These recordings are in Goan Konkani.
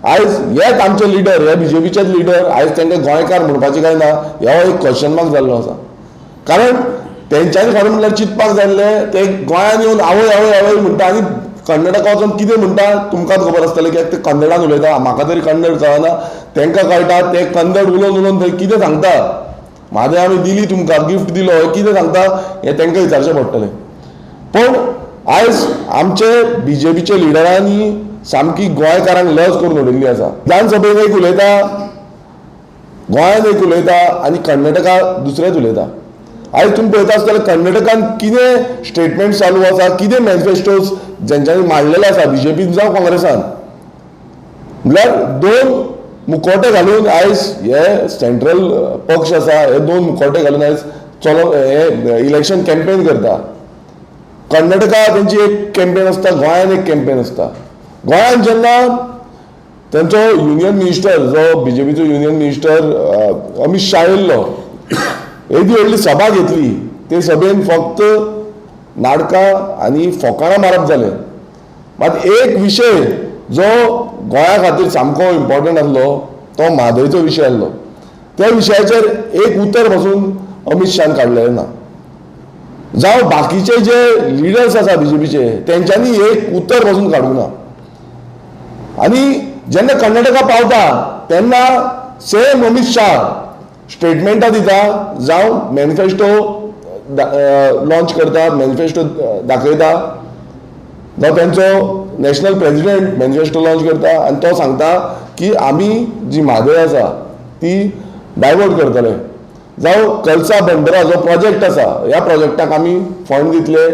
आयज हेच आमचे लिडर, हे बीजेपीचेच लिडर आयज तांकां गोंयकार म्हणपाचें काय ना हो एक क्वेश्चन मार्क जाल्लो आसा. कारण तेंच्यांनी खरें म्हणल्यार चिंतपाक जाय आसलें, ते गोंयांत येवन आवय आवय आवय म्हणटा आनी कर्नाटका वचून कितें म्हणटा तुमकांच खबर आसतलें, कित्याक ते कन्नडान उलयता. म्हाका तरी कन्नड कळना, तांकां कळटा. ते कन्नड उलोवन उलोवन थंय कितें सांगता, म्हादय आमी दिली तुमकां, गिफ्ट दिलो, हें कितें सांगता हें तांकां विचारचें पडटलें. पूण आयज आमचे बीजेपीचे लिडरांनी सामकी गोंयकारांक लज करून उडयल्ली आसा. विधानसभेन एक उलयता, गोंयांत एक उलयता आनी कर्नाटका दुसरेंच उलयता. आयज तुमी पळयता आसतले कर्नाटकान कितें स्टेटमेंट चालू आसा, कितें मॅनिफेस्टोज जेंच्यांनी मांडलेले आसा बीजेपीन जावं काँग्रेसान. म्हणल्यार दोन मुखवटे घालून आयज हे सेंट्रल पक्ष आसा, हे दोन मुखवटे घालून आयज चलो हे इलेक्शन कॅम्पेन करता. कर्नाटका तेंची एक कॅम्पेन आसता, गोंयांत एक कॅम्पेन आसता. गोंयांत जेन्ना तेंचो युनियन मिनिस्टर, जो बीजेपीचो युनियन मिनिस्टर अमीत शाह येयल्लो, येदी व्हडली सभा घेतली, ते सभेन फक्त नाटकां आनी फोकाणां मारप जालें. मात एक विशय जो गोंया खातीर सामको इम्पॉर्टंट आसलो तो म्हादयचो विशय आसलो. त्या विशयाचेर एक उतर पासून अमीत शाहान काडलेलें ना. जावं बाकीचे जे लिडर्स आसा बीजेपीचे तेंच्यांनी एक उतर पासून काडूंक ना. आनी जेन्ना कर्नाटका पावता तेन्ना सेम अमीत शाह स्टेटमेंटां दिता, जावं मॅनिफेस्टो लॉन्च करता, मॅनिफेस्टो दाखयता, जावं तेंचो नॅशनल प्रेजिडेंट मॅनिफेस्टो लॉन्च करता आनी तो सांगता की आमी जी म्हादय आसा ती डायवर्ट करतले, जावं कलसा बंडरा जो प्रोजेक्ट आसा ह्या प्रोजेक्टाक आमी फंड दितले,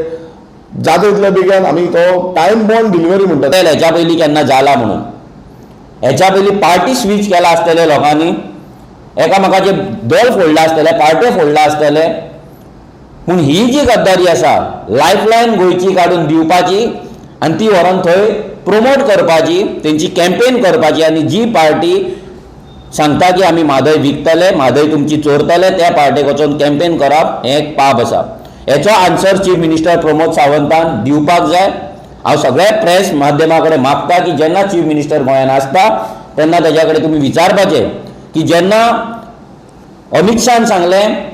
जाता तितल्या बेगीन आमी तो टायम बॉन्ड डिलिव्हरी म्हणटा. हेच्या पयलीं केन्ना जाला म्हणून हेच्या पयलीं पार्टी स्विच केला आसतले लोकांनी, एकामेकाचे दल फोडला आसतले, पार्ट्यो फोडला आसतले. पूण ही जी गद्दारी आसा लायफलायन गोंयची काडून दिवपाची आनी ती व्हरोन थंय प्रोमोट करपाची, तेंची कॅम्पेन करपाची, आनी जी पार्टी सांगता की आमी म्हादय विकतले, म्हादय तुमची चोरतले, त्या पार्टेक वचोन कॅम्पेन करप हें एक पाप आसा. हेचो आन्सर चीफ मिनिस्टर प्रमोद सावंतान दिवपाक जाय. हांव सगळ्या प्रेस माध्यमा कडेन मागता की जेन्ना चीफ मिनिस्टर गोंयांत आसता तेन्ना तेज्या कडेन तुमी विचारपाचें की जेन्ना अमीत शाहान सांगलें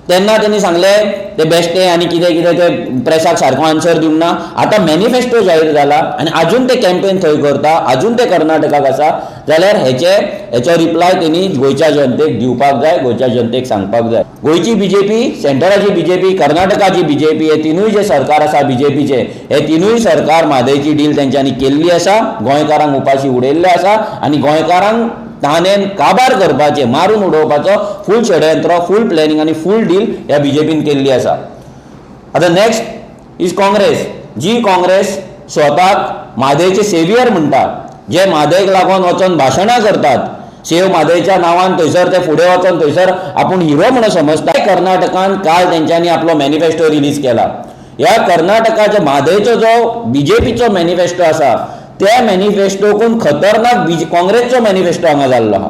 तेन्ना तेणी सांगलें ते बेश्टे आनी कितें कितें ते प्रेसाक सारको आन्सर दिवंक ना. आतां मॅनिफेस्टो जाहीर जाला आनी आजून ते कॅम्पेन थंय करता, आजून ते कर्नाटकाक आसा, जाल्यार हेचो रिप्लाय तेणी गोंयच्या जनतेक दिवपाक जाय, गोंयच्या जनतेक सांगपाक जाय. गोंयची बीजेपी, सेंटराची बीजेपी, कर्नाटकाची बीजेपी, हे तिनूय जे सरकार आसा बीजेपीचे, हे तिनूय सरकार म्हादयची डील तेंच्यांनी केल्ली आसा, गोंयकारांक उपाशी उडयल्ले आसा आनी गोंयकारांक तानेन काबार करपाचें, मारून उडोवपाचो फूल षडयंत्र, फूल प्लॅनिंग आनी फूल डील ह्या बीजेपीन केल्ली आसा. आतां नेक्स्ट is Congress. जी काँग्रेस स्वताक म्हादयचे सेवियर म्हणटा, जे म्हादयक लागून वचोन भाशणां करतात, सेव म्हादयच्या नांवान थंयसर ते फुडें वचोन थंयसर आपूण हिरो म्हणून समजता. कर्नाटकान काल तेंच्यांनी आपलो मॅनिफेस्टो रिलीज केला. ह्या कर्नाटकाच्या म्हादयचो जो बीजेपीचो मॅनिफेस्टो आसा त्या मॅनिफेस्टोकून खतरनाक काँग्रेसचो मॅनिफेस्टो हांगा जाल्लो आहा.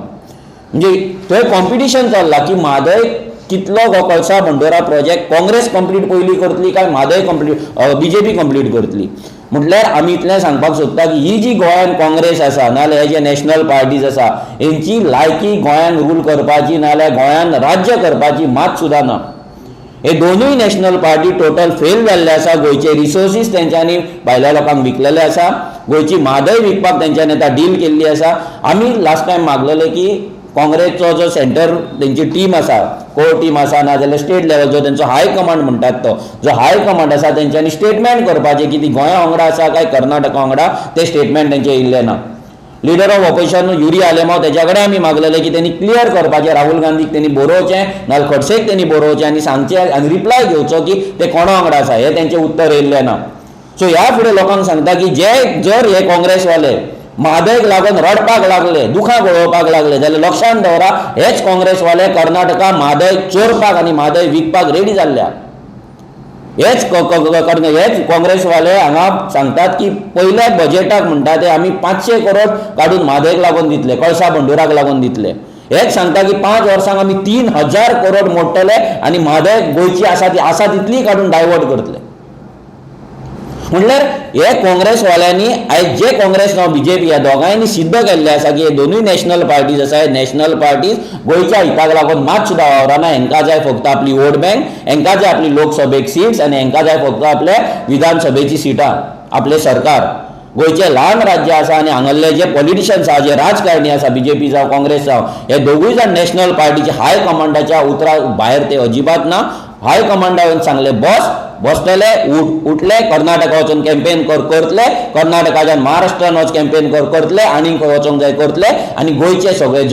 म्हणजे थंय कॉम्पिटिशन चल्लां की म्हादय कितलो हो कळसा बंडोरा प्रोजेक्ट काँग्रेस कंप्लीट पयलीं करतली काय म्हादय कंप्लीट बीजेपी कंप्लीट करतली. म्हटल्यार आमी इतलें सांगपाक सोदता की ही जी गोंयान काँग्रेस आसा नाजाल्यार हे जे नॅशनल पार्टीज आसा हेंची लायकी गोंयान रूल करपाची नाजाल्यार गोंयान राज्य करपाची मात सुद्दां ना. हे दोनूय नॅशनल पार्टी टोटल फेल जाल्ले आसा. गोंयचे रिसोर्सीस तेंच्यांनी भायल्या लोकांक विकलेले आसा, गोंयची म्हादय विकपाक तेंच्यांनी आतां डील केल्ली आसा. आमी लास्ट टायम मागलेले की काँग्रेसचो जो सेंटर तेंची टीम आसा, कोर टीम आसा, नाजाल्यार स्टेट लेवलचो तेंचो हाय कमांड म्हणटात तो जो हाय कमांड आसा तेंच्यांनी स्टेटमेंट करपाचें की ती गोंया वांगडा आसा काय कर्नाटका वांगडा, तें स्टेटमेंट तेंचें येयल्लें ना. Leader of opposition Yuri Alemao तेज्या कडेन आमी मागलेले की तेणी क्लियर करपाचें, राहुल गांधीक तेणी बरोवचें नाजाल्यार खडसेक तेणी बरोवचें आनी सांगचें आनी रिप्लाय घेवचो की ते कोणा वांगडा आसा, हें तेंचें उत्तर येयल्लें ना. सो ह्या फुडें लोकांक सांगता की जे जर हे काँग्रेसवाले म्हादयक लागून रडपाक लागले, दुखां गळोवपाक लागले जाल्यार लक्षांत दवरा हेच काँग्रेसवाले कर्नाटका म्हादय चोरपाक आनी म्हादय विकपाक रेडी जाल्ल्या. हेच हेच काँग्रेसवाले हांगा सांगतात की पयल्या बजेटाक म्हणटा ते आमी 500 करोड काडून म्हादयक लागून दितले, कळसा बंडुराक लागून दितले. हेच सांगता की 5 वर्सांक आमी 3000 करोड मोडटले आनी म्हादय गोंयची आसा ती आसा तितली काडून डायवर्ट करतले. म्हणल्यार हे काँग्रेसवाल्यांनी आयज जे काँग्रेस ना बीजेपी ह्या दोगांयनी सिद्ध केल्लें आसा की हे दोनूय नॅशनल पार्टीज आसा. हे नॅशनल पार्टीज गोंयच्या हिताक लागून मात सुद्दां वावरना. हेंकां जाय फक्त आपली वोट बँक, हेंकां जाय आपली लोकसभेक सीट्स आनी हेंकां जाय फक्त आपले विधानसभेची सिटां, आपलें सरकार. गोंयचें ल्हान राज्य आसा आनी हांगल्ले जे पॉलिटिशियन्स आसा, जे राजकारणी आसा, बीजेपी जावं काँग्रेस जावं, हे दोगूय जाण नॅशनल पार्टीचे हाय कमांडाच्या उतरा भायर ते अजिबात ना. हाय कमांडान सांगले बस, बसतले. उठ, उठले. कर्नाटका वचून कॅम्पेन कर, करतले. कर्नाटकाच्यान महाराष्ट्रान वच, कॅम्पेन कर, करतले. आनी खंय वचोंक जाय, करतले. आनी गोंयचे सगळे